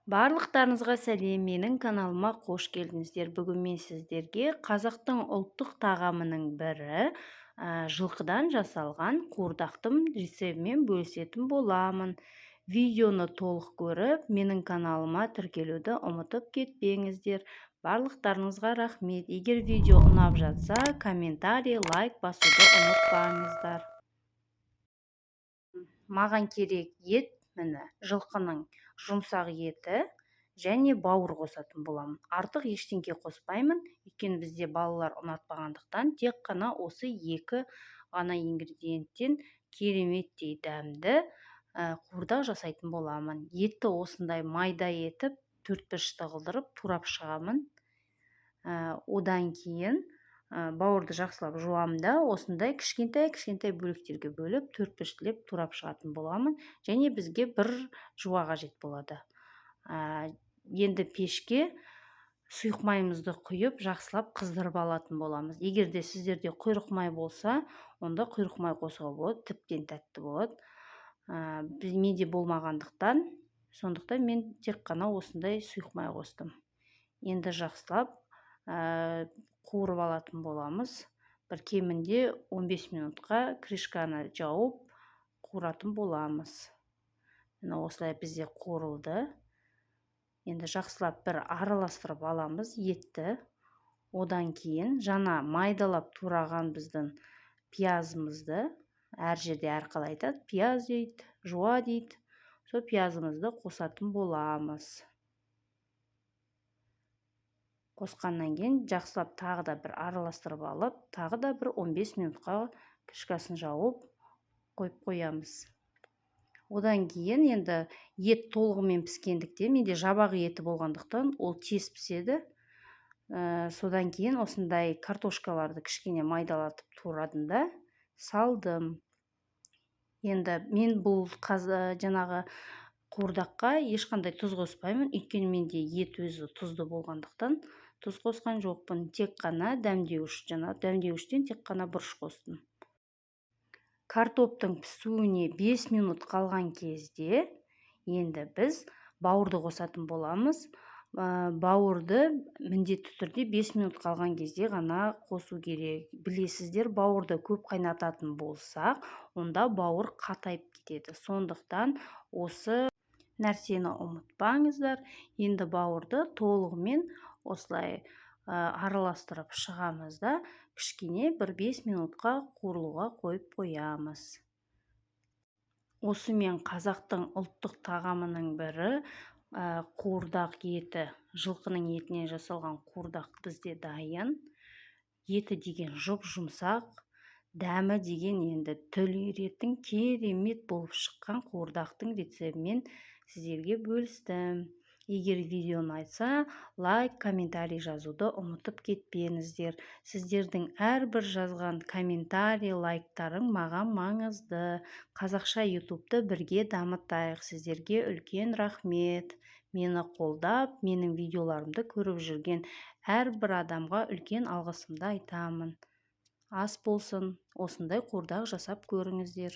Барлықтарыңызға сәлем! Менің каналыма қош келдіңіздер. Бүгін мен сіздерге қазақтың ұлттық тағамының бірі, жылқыдан жасалған қуырдақтың рецебімен бөлісетін боламын. Видеоны толық көріп, менің каналыма тіркелуді ұмытып кетпеңіздер. Барлықтарыңызға рахмет. Егер видео ұнап жатса, комментарий, лайк басуды ұмытпаңыздар. Маған керек ет, міне, жылқының жұмсақ еті және бауыр қосатын боламын. Артық ештеңке қоспаймын, өйткені бізде балалар ұнатпағандықтан, тек қана осы екі ғана ингредиенттен кереметтей дәмді қуырдақ жасайтын боламын. Етті осындай майда етіп, төртбұрышты қылдырып турап шығамын. Одан кейін бауырды жақсылап жуамын да, осындай кішкентай кішкентай бөліктерге бөліп, төртбұрыштылеп турап шығатын боламын. Және бізге бір жуа қажет болады. Енді пешке сұйық майымызды құйып, жақсылап қыздырып алатын боламыз. Егер де сіздерде құйрық май болса, онда құйрық май қосуға болады, тіптен тәтті болады. Менде болмағандықтан, сондықтан мен тек қана осындай сұйық май қостым. Енді жақсылап қуырып алатын боламыз. Бір кемінде 15 минутқа крышканы жауып қуыратын боламыз. Міне, осылай бізде қуырылды. Енді жақсылап бір араластырып аламыз етті. Одан кейін жаңа майдалап тураған біздің пиязымызды, әр жерде әрқалай айтады, пияз дейді, жуа дейді, сол пиязымызды қосатын боламыз. Қосқаннан кейін жақсылап тағы да бір араластырып алып, тағы да бір 15 минутқа крышкасын жауып қойып қоямыз. Одан кейін енді ет толығымен піскендіктен, менде жабағы еті болғандықтан, ол тез піседі. Содан кейін осындай картошкаларды кішкене майдалатып турадым да салдым. Енді мен бұл жаңағы қуырдаққа ешқандай тұз қоспаймын, өйткені менде ет өзі тұзды болғандықтан, тұз қосқан жоқпын. Тек қана дәмдеуіш, жаңа дәмдеуіштен тек қана бұрыш қостым. Картоптың пісуіне 5 минут қалған кезде енді біз бауырды қосатын боламыз. Бауырды міндетті түрде 5 минут қалған кезде ғана қосу керек. Білесіздер, бауырды көп қайнататын болсақ, онда бауыр қатайып кетеді. Сондықтан осы нәрсені ұмытпаңыздар. Енді бауырды толығымен осылай араластырып шығамыз да, кішкене бір 5 минутқа қуырылуға қойып қоямыз. Осымен қазақтың ұлттық тағамының бірі, қуырдақ еті, жылқының етінен жасалған қуырдақ бізде дайын. Еті деген жұп жұмсақ, дәмі деген енді тіл үйіретін керемет болып шыққан қуырдақтың рецебімен сіздерге бөлістім. Егер видео ұнайтса, лайк, комментарий жазуды ұмытып кетпеңіздер. Сіздердің әрбір жазған комментарий, лайктарың маған маңызды. Қазақша Ютубты бірге дамытайық. Сіздерге үлкен рахмет. Мені қолдап, менің видеоларымды көріп жүрген әрбір адамға үлкен алғысымды айтамын. Ас болсын! Осындай қуырдақ жасап көріңіздер.